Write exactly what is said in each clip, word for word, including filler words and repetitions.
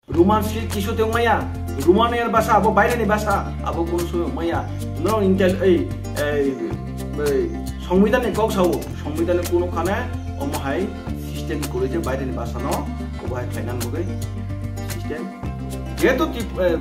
Roman script kisu tei maya, Romanian basa abo baireni basa abo kono somoy maya. Norok intel ei ei ei Songbidan ni kok sao, Songbidan ni kono khane omo hai system kore je baireni basa no obo hai khlainan bogoi system. Jehetu tip eh,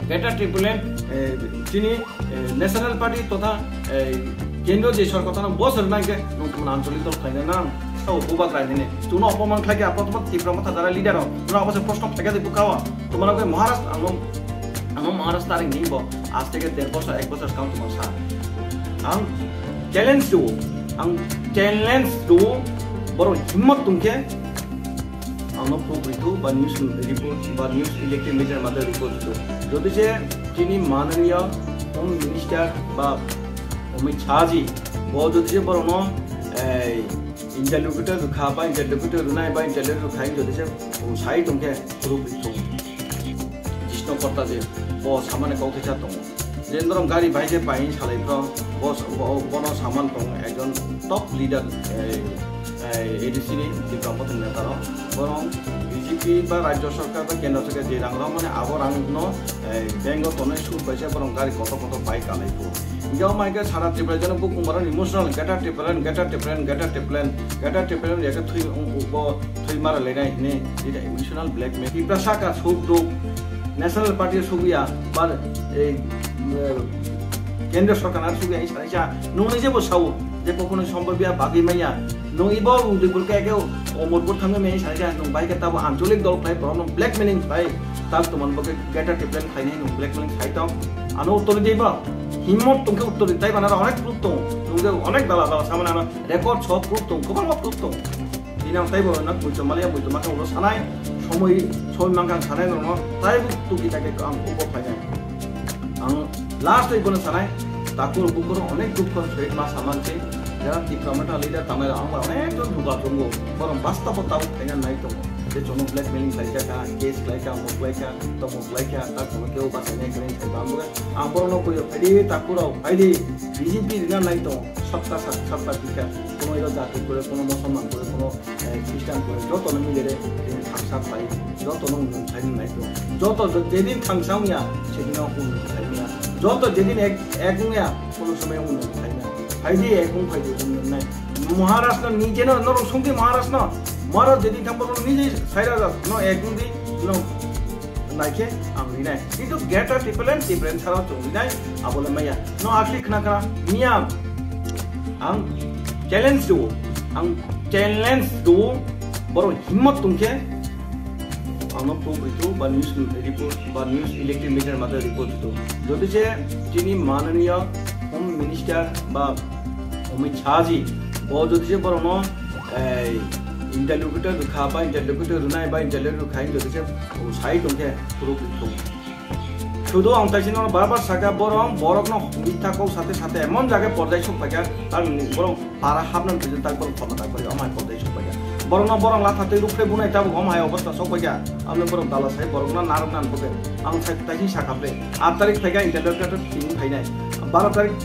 Greater Tipraland eh, chini eh, National Party totha eh, kendro je sorkar tano bosor nangke nung tong anchalik dol khlaina nang sao bubagra hine tuno opoman khlai ke apot Tipra Motha jara leader rok no abose proshno khlai ke bukao tomara ke Maharashtra ang ang Maharashtra ring ni bo aste ke der bosor ek bosor skang tong sa ang challenge do ang challenge do boro himmot tongke Ang no proof rito ba news report ba news electric meter mate report rito. Jodi je chini mananiya Home Minister ba Amit Shah ji bo jodi je borok no ei interlocutor rwkha ba interlocutor rwnai ba interlocutor rwkha jodi je sai tongkhe proof rito. Jisno korta je bo samane kok thai cha tongo. Jendrong gari bai je pai salai pro bo bo- bono saman tong ekjon top leader eh, eh, A D C ni Tipra Motha ni neta rok borong B J P ba rajya sarkar ba kendra sarkar je rang rok mane abo rang no eh, bank o tonwi sud bai se borong gari kotor kotor bai kalai po. Hinkhe o maikhe sara Tripura jano bukung borok emotional greater Tipraland greater Tipraland greater Tipraland greater Tipraland ya khe thwi bo thwi mara lenai hini jeta emotional blackmail Tipra saka suk duk National Party sugiya ba ei kendra sarkar na sugiya hi sanai sa nung ni jebo sao je kokno sombor biya bagwi maya nung ibo Udaipur ke ke Omorpur thangwi maya sanai sa nung bai ke tabo ancholik dol khlai borok nung blackmailing khlai tak tuman bo ke greater Tipraland khlai nai nung blackmailing khlai tong ano uttor di ba himmot tong ke uttor di tai bana onek proof tong nung je onek dala dala samana ano record so proof tong kwbangma proof tong. Bini ang taibo na muitu maliya muitu maka ulo sanai somoi somoi mangkang sanai no taibo tuki take ang ubo phainai. Ang last oi bono sanai takur bukur onek dukh kon soi ma saman se jara Tipra Motha leader tamai ang onek jon duga tongo borong basta bo tabuk phaina nai tongo. Je chono blackmailing khlai ka case khlai ka mo khlai ka to mo khlai ka ta kono keu ba sanai khlai ka ang bo ang borok no koyo phaidi takur rok phaidi B J P rina nai tongo sabta sabta bikha. Kono iro jati kore, kono Musulman kore, kono eh, Christian kore, joto no mile re din thangsa khlai, joto no unun khlai nai to. Joto je din thangsa wngya, se din unun khlai ya. Joto je din ek ek wngya, kono somoi unun khlai na. Phaidi ek wng phaidi unun nai. Maharaj no nije no norok sungdi Maharaj no. Maharaj je din thangbo no nije saira no ek wng di no. Naikhe ang rinai. Kintu greater Tipraland, Tipraland sara chong rinai, abole maya. No akli khna khna, miyam. Ang challenge do, ang challenge do, boro himmat tongkhe, ang no proof rito, ba news report, ba news electric meter mate report rito. Jodi je chini mananiya Home Minister ba Amit Shah ji, bo jodi je boro no ei interlocutor rwkha ba interlocutor rwnai ba interlocutor rwkha hinwi jodi se sai tongkhe proof rito. Sudu ang taisi no bar bar saka borok borok no mitha kok sate sate emon jaga porjai sok paikha tak borok para hapna bijin tak borok khorna tak borok amai porjai sok paikha. Borok no borok latha tei rukre bunai tabuk amai obostha sok paikha. Amne borok dala sai borok no narok nan bote ang sai taisi saka ple aat tarik phaikha interlocutor tini phainai baro tarik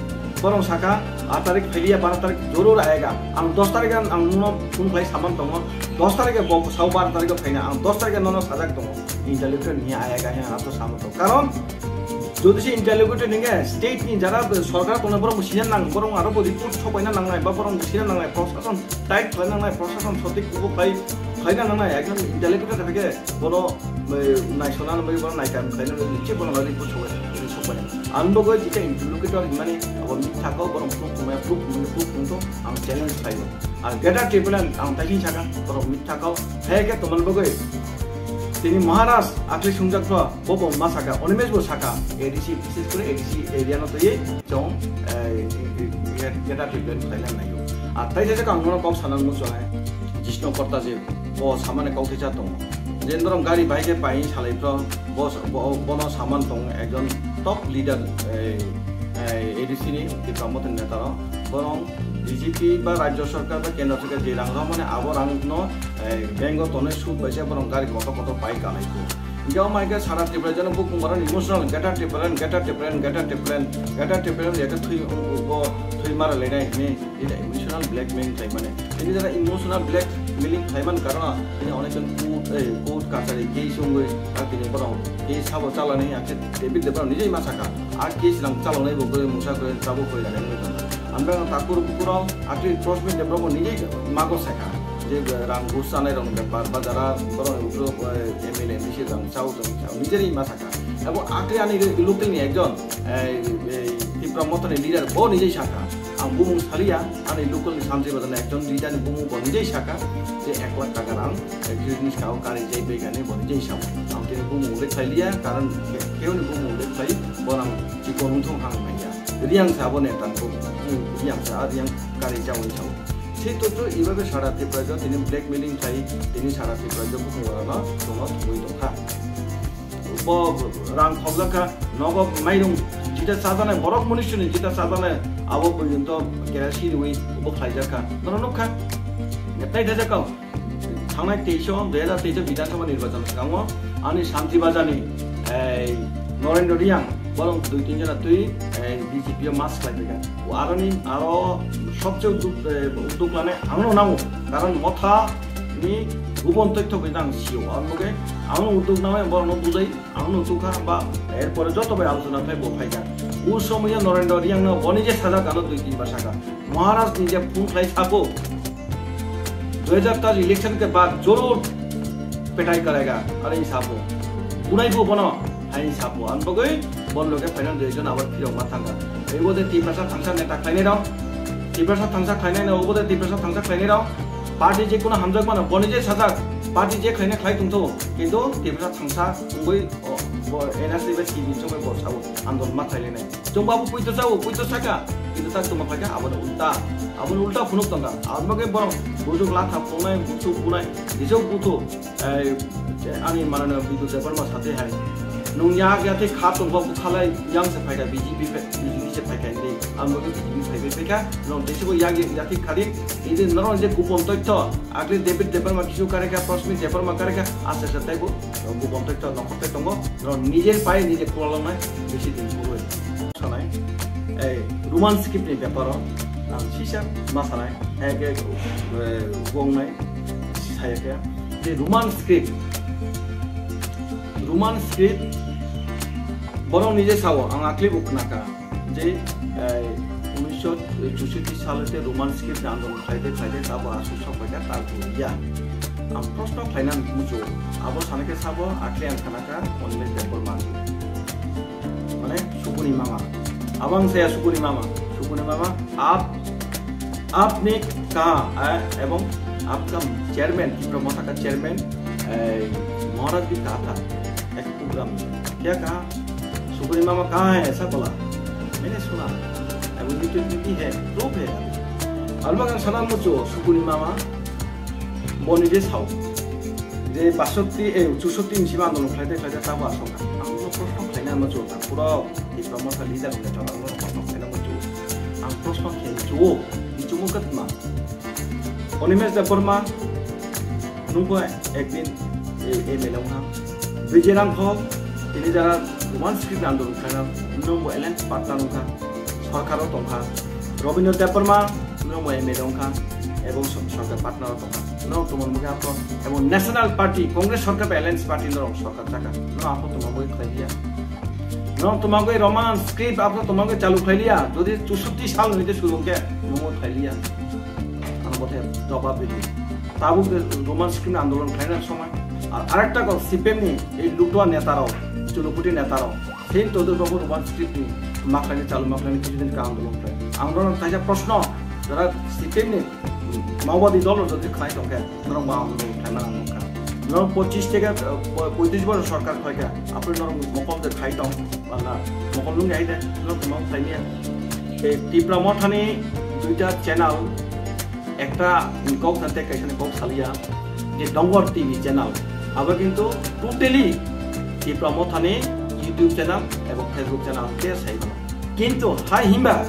Borok saka, aat tarik phailiya, baro tarik joror ayega. Ang dos tarik ang nono phone khlai saman tongo. Dos tarik bo sao baro tarik phaina. Ang dos tarik nono sajak tongo. Interlocutor ni ayega he ato saman tongo. Karon jodi se interlocutor ninge state ni jara sorkar tongna borok sina nang, borok aro bo report sopaina nangnai ba borok sina nangnai, prosason tight khlai nangnai, prosason sotik kubo khlai khlaina nangnai. Ekdom interlocutor thake bono naisona nang bai bono naikam khlaina nang bai niche bono report sopai. Ang bo goi jika interlocutor hinmani abo mitha kok borok proof tongmaya proof tongmani proof tongto ang challenge khlaio. Ang greater Tipraland ang taising saka borok mitha kok hai khe tongmani bagwi tini Maharaj akli sungjak to bo bo ma saka Animesh bo saka A D C bises kore A D C area no twi chong greater Tipraland khlaina naio. A tai jajak ang nono kok sana muchunai Jisno Korta je bo samane kok thai cha tongo. Jendrong gari bai khe pai salai pro bo bo- bono saman tong ekjon top leader ei- ei A D C ni Tipra Motha ni neta rok. Borong B J P ba rajya sarkar ba kendra sarkar je rang rok mane abo rang no ei bank o tonwi sud bai se borong gari kotor kotor pai kalai ko. Hinkhe o maikhe sara Tripura jano bukung borok emotional greater Tipraland greater Tipraland greater Tipraland greater Tipraland ya khe thwi bo thwi mara lenai hini. Emotional blackmail khlai mane. Tini jara emotional blackmailing khlai man karana tini onek jon court eh, court kachari case wngwi Borok case sabo chalani akhe David Debbarma nijai ma saka, a case rang chalonai bo koi mungsa koi tabuk koi rani wngwi tongo. Ang bang takur bukurok akhe Prosmit Debbarma bo nijai mago saka je rang gus chanai rok bepar ba jara borok ni ulo M L A M C rang chao tong chao nijai ma saka. Abo akhe ani local ni ekjon ei Tipra Motha ni leader bo nijai saka. Ang bumung saliya, ani local ni Santi Bazar ni ekjon leader ni bumung bo nijai saka je ek lakh taka rang. Ekjuni saka o kari jai begani bo nijai sao. Ang tini bumung ulik khailiya, karon khe-, kheuni bumung ulik khai, bo nang chikon wngthong hang manya. Riang sa bo neta bo, Riang sa, Riang kari jao sao. Thik to to ibabe sara Tripura jo tini blackmailing khai, tini sara Tripura jo bumung rano, tono thugui tongkha. Bo rang khobjakha, nogo mairung jita chajaknai, borok munisuni jita chajaknai, abo porjonto kerasi riwi bo khlaijakha. Nono nukha, nai thaijakha. Thangnai teisho, dui hajar teisho Bidhan Sabha nirbachan swkango ani Santi Bazar ni, ei, Norendra Reang, borok dui tin jona twi, ei, B J P o mas khlai phaikha. O aroni, aro sobse uduk, eh, uduk lanai angno nango. Karon Motha ni gubon toitho bai nang sio. Ang boge, angno uduk nanai borokno bujai, angno tukha ba, erpore joto bai alochona khlai bo phaikha. O somoyo Norendra Reang no boni je sajak ano dui tin bar saka. Maharaj ni je phone khlai sabo, dui hajar teis election ke baad jarur pitai karega, ani sabo. Unai bo bono, ani sabo. Ang bagwi bon loge final dui jon abar phirok ma thangka. Ebo de Tiprasa thangsa neta khlainai rok, Tiprasa thangsa khlainai na, obo de Tiprasa thangsa khlainai rok. Party je kono hamjak mano, boni je sajak, party je khlainai khlai tongtho, kintu Tiprasa thangsa wngwi, o, bo N R C bai C B chongwi bo sabo, andolon ma khlailainai. Chwng babu puito chao, puito saka, kintu tak tongma phaikha, abono ulta. Abono ulta phunuk tongkha. Aboni bagwi borok bujuk latha phunai, buchu phunai, bisok buthu, ei, ani manano Bidhu Debbarma sate hai. Nung yak yathik kha tongkha, bukhalai yang se phaikha, B J P phe-, B J P se phaikha hindi. Aboni bagwi B J P phaibai phaikha, nong tesibo yak yathik khadi, hindi norok je gupon toitho, agli David Debbarma kisu karikha, Prosmit Debbarma karikha, aste aste taibo gupon toitho nongkhortai tongo, norok nijer pai nije kulaloknai bisi din puroi. Sanai, ei, Roman script ni beparo ang sisa ma sanai, hai khe, eh, gongnai, saya khe, je Roman script, Roman script, borok nije sao, ang akli bo khnakha, je, eh, unisho chushotti salo te Roman script ni andolon khlaide khlaide tabo aswk sok phaikha, tabo ya. Ang proshno khlaina muchungo, abo sanai khe sabo, akli ang khnakha, only Debbarma. Mane, Sukuni mama. Abang saya Sukuni mama. Sukuni mama, aap, aapne kaha, eh, ebong aapka chairman, Tipra Motha ka chairman, eh, Maharaj bhi kaha tha, ek program mein. Kya kaha? Sukuni mama kaha hai, aisa bola. Maine suna. Ebong YouTube mein bhi hai, proof hai. Almagan sana muchungo, Sukuni mama, boni je sao. Je basotti, eh, chushotti ni sima andolon khlaide khlaide tabo aswk. Ang no proshno khlaina muchungo, ta pura Tipra Motha leader hwnwi chwla ang no proshno khlaina muchungo. Ang proshno khe muchungo, muchungo katma. Animesh Debbarma, nwng bo ekdin, eh, M L A wngkha. Vijay Rangkhol, tini jara Roman script andolon khlaina, nwng bo alliance partner wngkha, sorkaro tongkha. Rabindra Debbarma, nwng bo M L A wngkha, ebong sor-, sorkar partner tongkha. Nwng tongmani bagwi aphano, ebong National Party, Congress sorkar bai alliance party norok sorkar chakha. Nwng aphano tongmani bagwi khlai liya. Norok tongmani bagwi Roman script aphano tongmani bagwi chalu khlai liya. Jodi chushotti sal ni hwnkhe suru hwnkhe nwng bo khlai liya. Ano bothe jobab ridi. Tabuk je Roman script ni andolon khlaina somoi. Ar arekta kok C P M ni ei lutua neta rok, chulukuti neta rok. Sen todu babu Roman script ni maklai ni chalu maklai ni kichu din ka andolon khlai. Ang norok kaisa proshno, jara C P M ni Maobadi dol jodi khlai tongkhe, norok ma andolon khlaina nang nokha. Norok pochish theke, eh, poitrish bosor sorkar khlaikha, apre norok mokol de khai tong, bana mokol nung jai de, norok ma khlai niya. Ei Tipra Motha ni duita channel, ekta ni kok sante kaisa ni kok saliya, je Dongor T V channel. Abo kintu totally Tipra Motha ni YouTube channel ebong Facebook channel ke sai mano. Kintu hai himba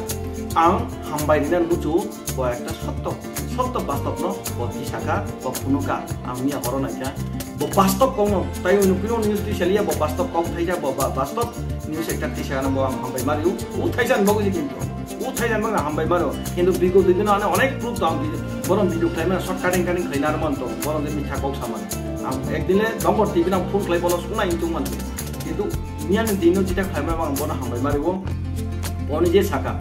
ang hambai rina muchu bo ekta sotto, sotto bastop no bo tisaka, bo phunuka, ang miya horo naikha. Bo bastop kok no, tai unu pino news tisaliya, bo bastop kok thaisa, bo ba-, bastop news ekta tisaka no bo ang hambai mario. U thaisa ni bagwi kintu. U thaisa ni bagwi hambai mario. Kintu bigo dui dino ane onek proof tong, borom video khlaima short cutting cutting khlaina ar man tong, borom de mitha kok samani. Ang ekdin le Dongor T V nang phone khlai bono sungnai hinwi tongmani. Kintu miyani dino jita khlaima ang bono hambai mario. Boni je saka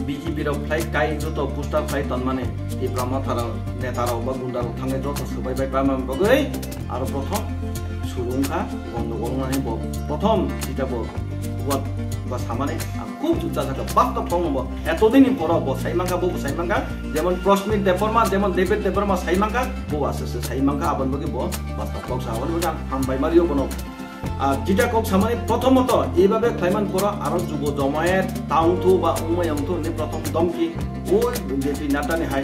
B J P rok khlai kai joto poster khlai tonmani Tipra Motha rok neta rok ba gunda rok thangwi joto swbai bai pamani bagwi aro prothom suru wngkha, gondogol wngnani bo prothom jita bo buat ba samani ang khub chukcha sakha, bastop kok no bo etodin ni poro bo sai mankha, bo bo sai mankha, jemon Prashmit Debbarma, jemon David Debbarma sai mankha, bo aswk se sai mankha, aboni bagwi bo bastop kok sa, aboni bagwi ang hambai mario bono. Ar jita kok samani, prothomoto ebabe khlaiman poro aro jubo jomayet taungthu ba wngmai wngthu hwnwi prothom domki, oi J P Nadda ni hai.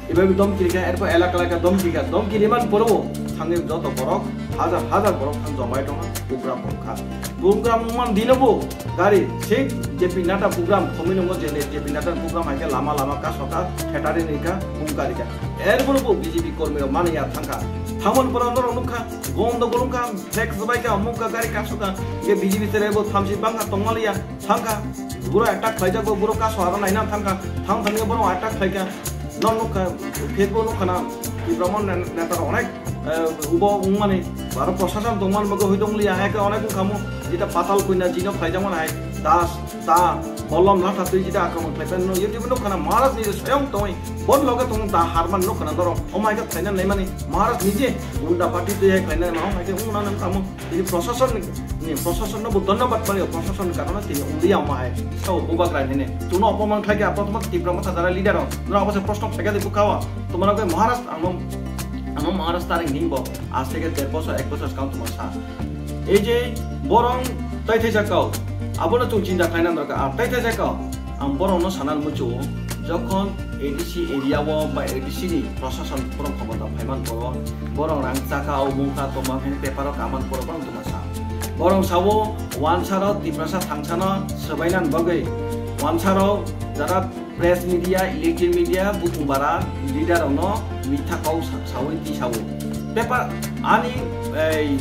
Ebabe domki rikha, erpor elaka elaka domki rikha, domki riman poro bo thangwi joto borok hajar hajar borok thang jomai tongkha, program wngkha. Program wngman dino bo gari se J P Nadda program khomwi nungo, je J P Nadda program hai khe lama lama kasoka, theater ni rikha, wngka rikha. Erpor bo B J P kormi rok mani ya thangkha. Thangman poro norok nukha, gondogol wngkha, flex bai kha, mukha gari kasoka, je B J P tere bo thamsi bangkha tongmaliya. Thangkha, buro attack khlaijak, bo buro kaso aro naina thangkha, thang thangwi bono attack khlaikha. Nok nukha, Facebook nukha na, Tipra Motha ne-, neta rok onek, eh, ubo wngmani, aro prosason tongmani bagwi hoi tongliya, hai khe onek wngkhamu, jeta patal koina jino khlaijakmani hai, das, da, bolom latha twi jeta akromon khlaiphai no, YouTube nukha na, Maharaj ni swayam tongwi, bon loge tong da harman nukha na norok, omo hai khe khlaina naimani, Maharaj nije, gunda party twi hai khlaina naimani, omo hai khe wngna nang khamu. Tini prosason ni, ni prosason no bo dhonnobad mani, prosason ni karone tini ungdi ya omo hai. Sao bubagra nini. Chuno opoman khlai khe, apotma Tipra Motha jara leader rok. Nora obo se proshno khlai khe bukha o. Tomar khe Maharaj, ang no, ang no Maharaj taring ning bo. Aste khe der bosor, ek bosor skang tomar sa. Ei je borong tai thai jakao. Abono chung chinta khlaina dorkar. Ar tai thai jakao. Ang borokno sana muchungo, jokhon A D C area o ba A D C ni prosason borok khomota phaiman poro, borok rang chaka o mungka tongma khe paper o kaman poro borok tongma sa. Borok sao wansa rok Tiprasa thangsano swbainani bagwi wansa rok jara press media, electronic media, bukung bara leader rokno mitha kok sa-, sawi tisao. Paper ani ei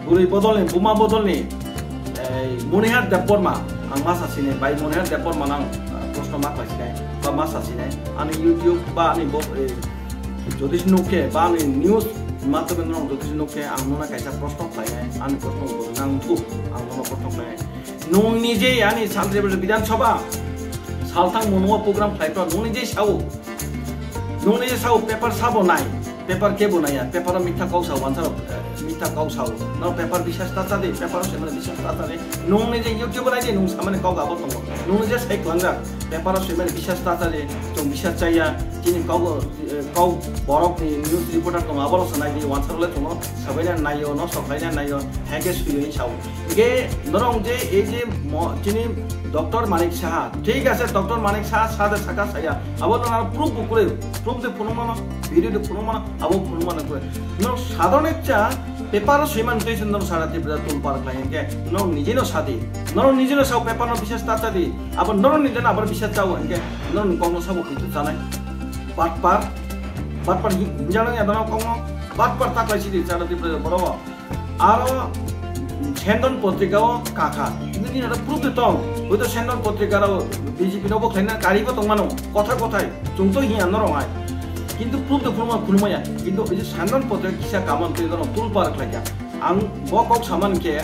Bwrwi bodolni, buma bodolni, ei, Monihar Debbarma, ang ma sa sinai, bai Monihar Debbarma nang, ah, proshno ma khlai sinai, ba ma sa sinai, ani YouTube ba ani bo, ei, jodi se nuk khe, ba ani news mathabe nang jodi se nuk khe, ang nuna kaisa proshno khlainai, ani proshno bo nang thu, ang nuna proshno khlainai. Nung nije ani Santri Bidhan Sabha, salthang mono program khlai phano, nung nije sao, Nung ni sao paper sabo nai, paper kebo nai ya, paper o mitha kok sao, wansa rok, eh, mitha kok sao. No paper bisas ta chadi, paper o semana bisas ta chadi. Nung ni je YouTube nai di, nung samani kok abo tongo. Nung ni je sai klangjak, paper o semana bisas ta chadi, chung bisas chaya, chini kok, eh, kok borok ni news reporter tongo, abo rok sanai di, wansa rok le tongo, sabaina naio, no soklaina naio, hake suyo ni sao. Ge norong je, ei je mo-, chini Doctor Manik Saha, thik ase, Doctor Manik Saha sade saka saya. Abo no aro proof bo kwrwi, proof de phunukmano, video de phunukmano, abo phunukmano kwrwi. No sadhon ekcha paper o swiman twi se no sara Tripura tulpar khlai hinkhe, no nije no sadi. No nije no sao paper no bisas ta chadi. Abo no nije no abar bisas chao hinkhe, no kokno sabo kwitu chanai. Batpar, batpar hi-, hinjana ya dono kokno, batpar ta khlai sidi sara Tripura borok. Aro Sendon Potrika o kakha. Kintu nini aro proof de tong. Hoito Sendon Potrika aro B J P no bo khlaina kari bo tongmano. Kotha kothai. Chwng to hiya norok hai. Kintu proof de phunukma phunukmaya. Kintu ei je Sendon Potrika kisa kaman twi norok tulpar khlaikha. Ang bo kok saman khe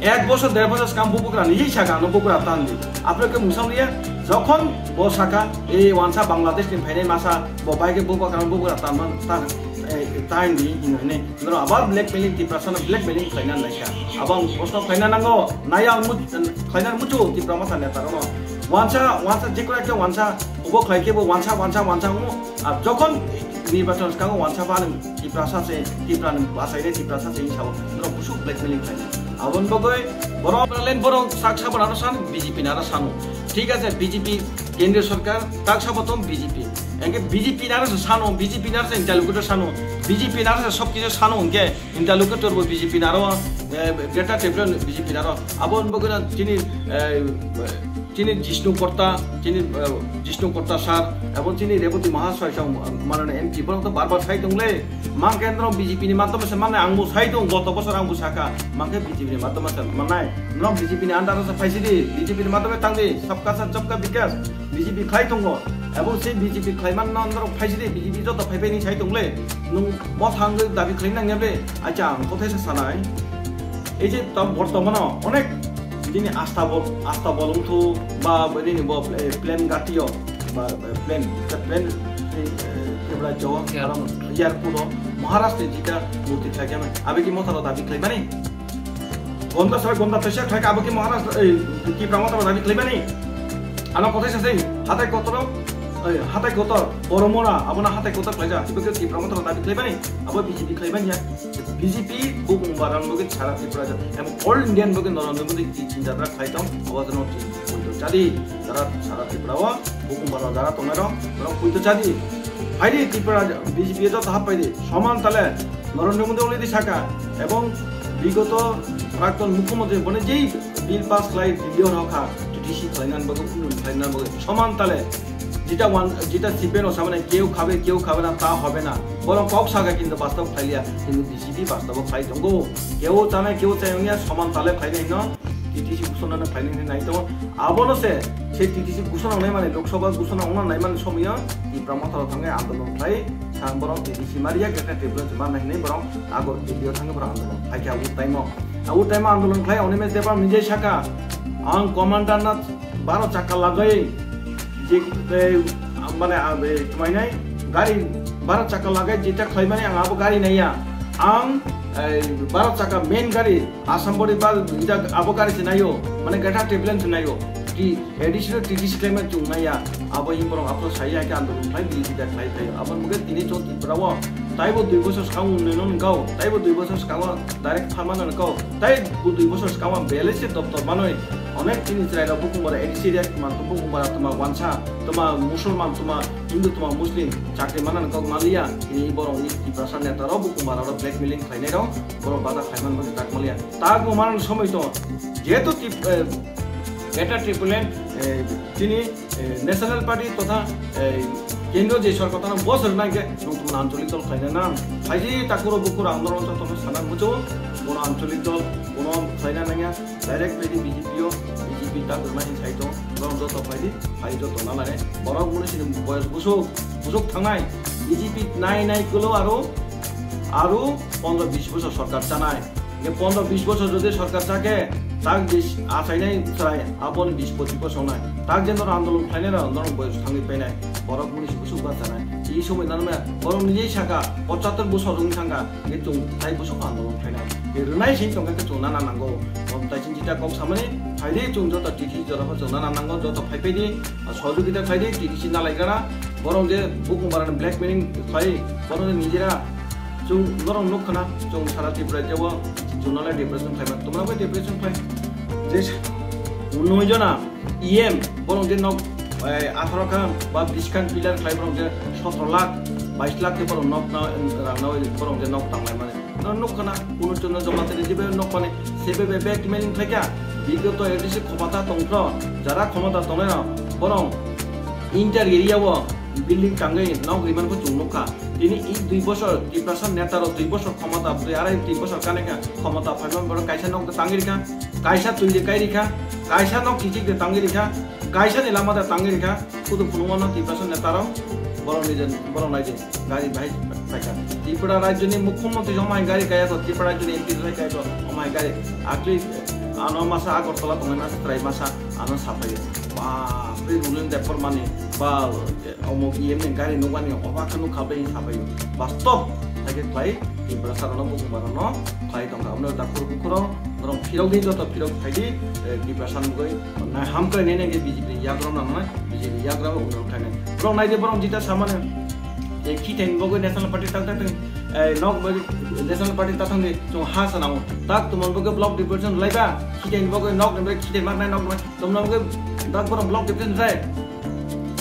ek bosor der bosor skang bubugra ni saka ano bubugra tan di. Apre ke musam liya jokhon bo saka ei wansa Bangladesh ni phainai masa bo bai ke bubugra bubugra tan man tan, eh, tan di hino hine. Norok abar blackmailing, Tiprasa no blackmailing khlaina naikha. Abo ang proshno khlaina nango, nai ang mu-, khlaina muchu Tipra Motha neta rokno. Wansa, wansa, jekura ekta wansa, ubo khlai kebo wansa, wansa, wansa wngmo. Ar jokhon nirbachon skango wansa ba nung Tiprasa se, Tipra nung basaire Tiprasa se hinwi sao, norok busuk blackmailing khlaina. Aboni bagwi borok len borok sak sabon aro san, B J P naro sano. Thik ase, B J P kendriya sorkar, tak sabon tong B J P. Engke B J P naro se sano, B J P naro se interlocutor sano, B J P naro se sob kisu sano, engke interlocutor bo B J P naro, eh, Greater Tripura B J P naro. Abo wngbo gana chini, eh, Chini Jishnu Korta, chini, eh, Jishnu Korta sir, ebong chini Reboti Mahaswai song, eh, manani M P, borok to bar bar sai tong le. Mang kendro B J P ni madhyome se mannai, ang bo sai tong, goto bosor ang bo saka, mang khe B J P ni madhyome se mannai. Norok B J P ni under o se phaisidi, B J P ni madhyome tangdi, sabka saath sabka vikas, B J P khlai tongo. Ebong se B J P khlai man no norok phaisidi, B J P joto phai phai ni sai tong le. Nwng bo thangwi dabi khlai nang ya ble, acha ang kothai se sanai. Ei je tam bortomano onek bini asta bol, asta bolong thu ba bini bo, eh, plane gatio ba, eh, plane, ta plane, eh, Tripura jo Airport. Airport o Maharashtra jita murti khlai khe abe ki motaro dabi khlai mani. Gonda sara gonda tesa khlai abo ki Maharashtra, eh, Tripura motaro dabi khlai mani. Ano kothai sasai hatai kotoro, eh, hatai kotor boromora abo na hatai kotor khlai ja. Ibo ki Tripura motaro dabi khlai mani. Abo B J P khlai mani ya. B J P bukung barang bagi sara Tripura ja. Em all Indian bagi Narendra Modi ki chinta dara khlai tong. Abo no poito chadi. Dara sara Tripura o bukung barang dara tongnai rok. Dara poito chadi. Haidi Tripura B J P joto hap paidi. Soman tale Narendra Modi already saka. Ebong bigoto prakton mukhyamantri bone jei bill pass khlai Delhi o rokha. T T C khlai nan bagi, unun khlai nan bagi. Soman tale. Jita wan, jita sipen o samane keu khabe, keu khabe na, ta hobe na. Borok kok saka kintu bastob khlaiya, kintu B J P bastob o khlai tongo. Keu chanai, keu chayungya, soman tale khlainai no, T T C gusonano khlainai nai tongo. Abono se, se T T C gusono nai mani, Lok Sabha gusono ongna nai mani somoyo, Tipra Motha rok thangwi andolon khlai, sang borok T T C mariya, khe Tripura se manna hinwi borok Agor Delhi o thangwi borok andolon khlai khe abo time o. Abo time o andolon khlai, Animesh Debbarma nijai saka, ang commander na baro chakka lagwi je, eh, mane, ah, eh, tmainai gari baro chakka lagwi jeta khlaimani ang abo gari naiya. Ang, eh, baro chakka main gari Assam body ba jeta abo gari se naio, mane Greater Tipraland se naio. Ti A D C no T T C khlaima chung naiya. Abo himborok abo sai ya khe andolon khlai di jeta khlai khlai. Abo muge tini chon Tripura o taibo dui bosor swkang unnoyon wngkau, taibo dui bosor swkango direct pharmana wngkau. Tai bo dui bosor swkango B L S C doptor manwi onek chini chwrairok bukung bara A D C area mantu bukung bara tuma wansa, tuma Musulman, tuma Hindu, tuma Muslim chakri manani kok manliya. Tini borokni Tiprasa netarok bukung bararok blackmailing khlainairok borok bada khlaiman bagwi tak manliya. Tak bo manani somoi tongo. Jehetu Tip-, eh, Greater Tipraland, eh, chini eh, National Party totha, eh, kendro je sorkar tano bosor nang khe nwng tongmani ancholik dol khlaina nang. Phaidi takuro bukuro andolon to tono sana muchungo, bono ancholik dol bono khlaina nangya, direct phaidi B J P o, B J P ta rwna hin sai tong, borok joto phaidi, phai joto nalai. Borok muni sini boyos busuk, busuk thangnai, B J P nai nai kwlo aro, aro pondro bis bosor sorkar chanai. Hingke pondro bis bosor jodi sorkar chakhe, tak je achainai chwrai, aboni bis pochis bosor nai. Tak je norok andolon khlainai rok, norok boyos thangwi painai. Borok muni se bwswk bachanai. I somoi nang maya, borok nijai saka, pochattor bosor wng thangkha, hingke chwng tai bwswk andolon khlainai. Hingke rwnai se wng tongkha khe chwng nana nango. Om tai chini jita kok samani, phaidi chwng joto titi jora pho chwng nana nango, joto phai phaidi, sohojogita khlaidi, titi si nalai gana. Borok je bukung barani blackmailing khlai, borok nijera Chwng norok nuk khna, chwng sara Tripura jebo chwng nalai depression khlai ma, tumra bai depression khlai. Je noi jona E M borok je nok, eh, atharo khan ba bish khan pillar khlai borok je sotro lakh, bais lakh ke borok nok na, rang na borok je nok tanglai mani. Norok nuk khna, Purno Chandra Jamatari jebe nok mani, sebe be blackmailing khlai kha. Bigoto A D C khomata tongphro, jara khomata tongnai rok, borok inter area o building tangwi nok riman kho chwng nuk kha. Tini i dui bosor Tiprasa neta rok dui bosor khomota, dui arai tin bosor kane kha khomota phaima borok kaisa nok tangwi rikha, kaisa twi de kai rikha, kaisa nok kichik de tangwi rikha, kaisa ni lama de tangwi rikha. Kudu phunukma no Tiprasa neta rok borok ni je borok nai je gari bahai phaikha. Tripura rajyo ni mukhyamantri joma hai gari kaya ko, Tripura rajyo ni M P hai kaya ko, omai gari akli ano masa Agartala tongnai masa trai masa ano saphai. Ba, pre ruling de pormani ba Omo E M ni gari nukmani oba khe nukha bai sabai. Bastob hai khe khlai Tiprasa rokno bukung barokno khlai tongkha. Omo dakhur bukhuro norok phirok di joto phirok phai di, eh, Tiprasa nugui na hamkrai nene khe B J P ni yagra nang nai, B J P yagra bo unang khlai nai. Borok nai di borok jita samane, eh, khiteng bogoi National Party tak tak teng, eh, nok bogoi National Party tak tang di chung ha sanang. Tak tumon bogoi block depression laiba, khiteng bogoi nok ni bogoi khiteng mak nai nok nai. Tomno ke dak borok block captain rai.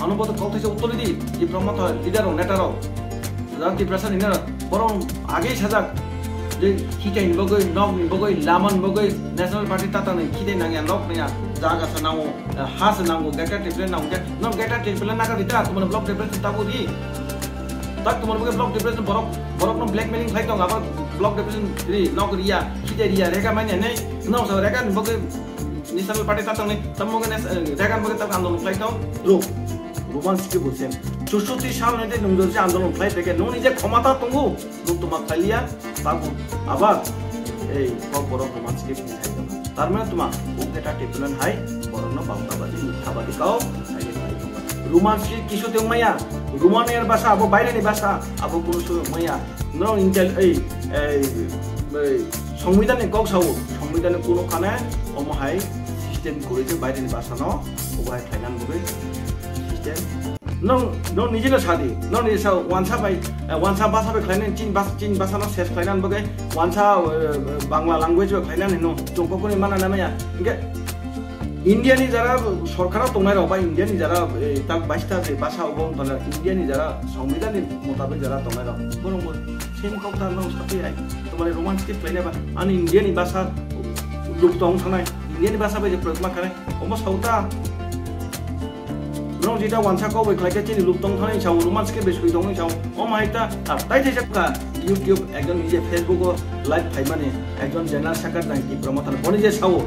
Ano boto kok thaisa utoli di, Tipra Motha leader rok, neta rok. Dak Tiprasa ni na borok age sajak. Je khitai ni bagwi, nok ni bagwi, lama ni bagwi, National Party tata ni khitai nangya, nok nangya. Jaga se nango, eh, ha se nango, Greater Tipraland nango, ke, no Greater Tipraland naga rita, tumani block depression tabu ri. Tak tumani buke block depression borok, borok no blackmailing khlai tong, abar block depression ri, nok riya, khide riya, rega manya nei, no sa rega ni buke National Party ta tong nei, tamo ke nes-, eh, rega ni buke tak andolon khlai tong, ro. Roman script bo sem. Chusoti sal ni de nung je andolon khlai peke, nung ni je khomata tongo, nung tuma khlai liya, tabu abar, ei, kok borok Roman script ni khlai tong. Tar mane tuma, o Greater Tipraland hai, borok no bauta badi, mitha badi kau, hai de khlai tong. Roman script kisu tong maya, Roman er basa, abo baire ni basa, abo kunu su maya. Norok intel-, ei, ei, ei, Songbidan ni kok sao, Songbidan ni kuno khane, omo hai system kwrwi je baire ni basa no, obo hai khlainan bwgwi system. Nong, nong nije no sadi, nong nije sa wansa bai, eh, wansa basa bai khlainani, chin bas-, chin basa no ses khlainan bwgwi, wansa, eh, Bangla language bai khlainani no, chwng kokoni mana na maya. Hingke, India ni jara sorkar o tongnai rok ba India ni jara, eh, tak baista je basa obo wng tongna India ni jara Songbidan ni mutabik jara tongnai rok borok bo same kok ta nong sathi hai tomani Roman script khlainai ba ani India ni basa luk tong thanai India ni basa bai je proyog ma khanai omo sauta. Norok jeta wansa kok bai khlaikhe chini luk tong thani sao, Roman script bai swi tongwi sao. Omo hai ta, ah, tai thai sakha YouTube ekjon nije Facebook o live phaimani ekjon general sakha nang Tipra Motha boni je sao.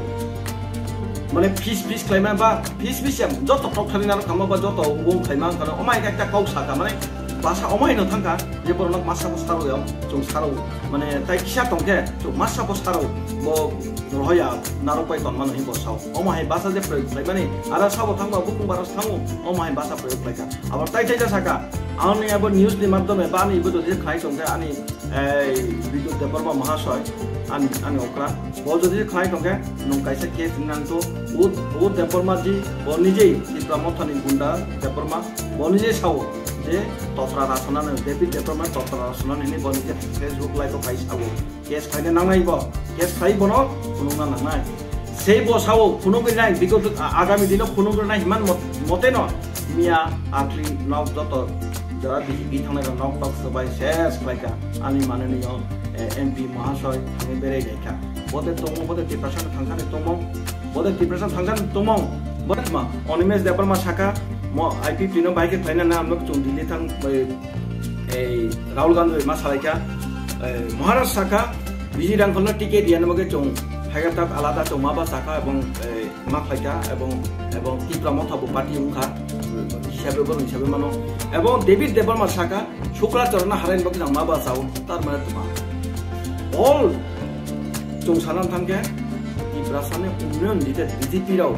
Mane fis fis khlaima ba fis fis ya joto kok thani naro khama ba joto wng khlaima khana omo hai ekta kok sakha mane basa omo hai no thangkha je borok nok masa bo saro ya chwng saro mane tai kisa tongkhe chwng masa bo saro bo rohoya narok bai tonmano hi bo sao. Omo hai basa je proyog khlaimani, aro sabo thangba bukung baros thango, omo hai basa proyog khlaikha. Abo tai tai ja saka, ani abo news ni madhyome ba ani ibo jodi khlai tongkhe ani ei Bidut Debbarma Mahasoy, ani, ani okra, bo jodi khlai tongkhe, nung kaisa case nang to, o, o Debbarma ji, bo nijei Tipra Motha ni gunda Debbarma, bo nijei sao, je Totra Rasana ni, David Debbarma Totra Rasana ni, bo nijei Facebook live o kai sao. Case khaina nangnai bo, case khai bono phunukna nangnai. Sei bo sao phunugwi nai, bigot a-, agami dino phunugwi nai himan mot-, mote no miya akli nok joto jora B J P thangnai rok nok tok swbai ses khlaika ani manani yo, eh, M P Mahasoy thangwi berai naikha. Bote tongo, bote depression thangkha ni tongo, bote depression thangkha ni tongo, bote ma Animesh Debbarma saka mo I P P no bai khe khlaina na amno chung Delhi thang, eh, ei Rahul Gandhi ma salaikha, ei Maharaj saka, B J Rangkhol no ticket diya namo ke chung haiga tak alada chung ma ba saka ebong, ei, ma khlaikha ebong, ebong Tipra Motha bo party wngkha, hisabe bo hisabe mano, ebong David Debbarma saka, Shukla Charan harai bo kisa ma ba sao, tar mane tuma. All chung sanan thangkhe, Tiprasa ni unnayon dite B J P rao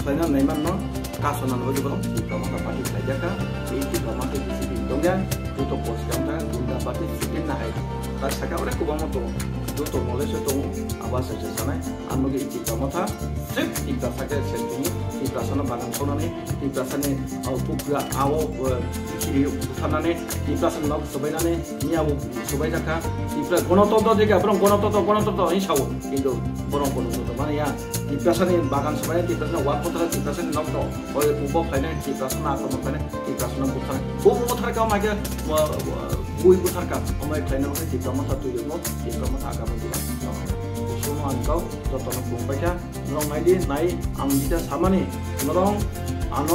khlaina naimanno, kasona no jibon Tipra Motha party khlaijakha, ei Tipra Motha B J P dongya, joto post kam thang, gunda party sipin na hai. Tak saka ore kubangma tongo, joto knowledge o tongo, abo se se sanai, ang nogi Tipra Motha, sip Tiprasa khe se tini, Tiprasa no bagan khonani, Tiprasa ni, ah, pukra, ah, o, eh, chiri butharnani, Tiprasa ni nok sobainani, Miya bo sobai jakha, Tipra Gonotontro dikha, borok Gonotontro, Gonotontro hwnwi sao, kintu borok Gonotontro mani ya. Tiprasani bagan sobai, Tiprasani wak kothara, Tiprasani nok no, oi ubo khlainai, Tiprasani akromon khlainai, Tiprasani butharnai. Bo butharkha, omo hai khe, uh, uh, bui butharkha, omo hai khlaina bagwi Tipra Motha twi rwkno, Tipra Motha agami dino. Kusuno ang kau, jotono khulumbaikha, norok naidi, nai, ang jita samani, norok ano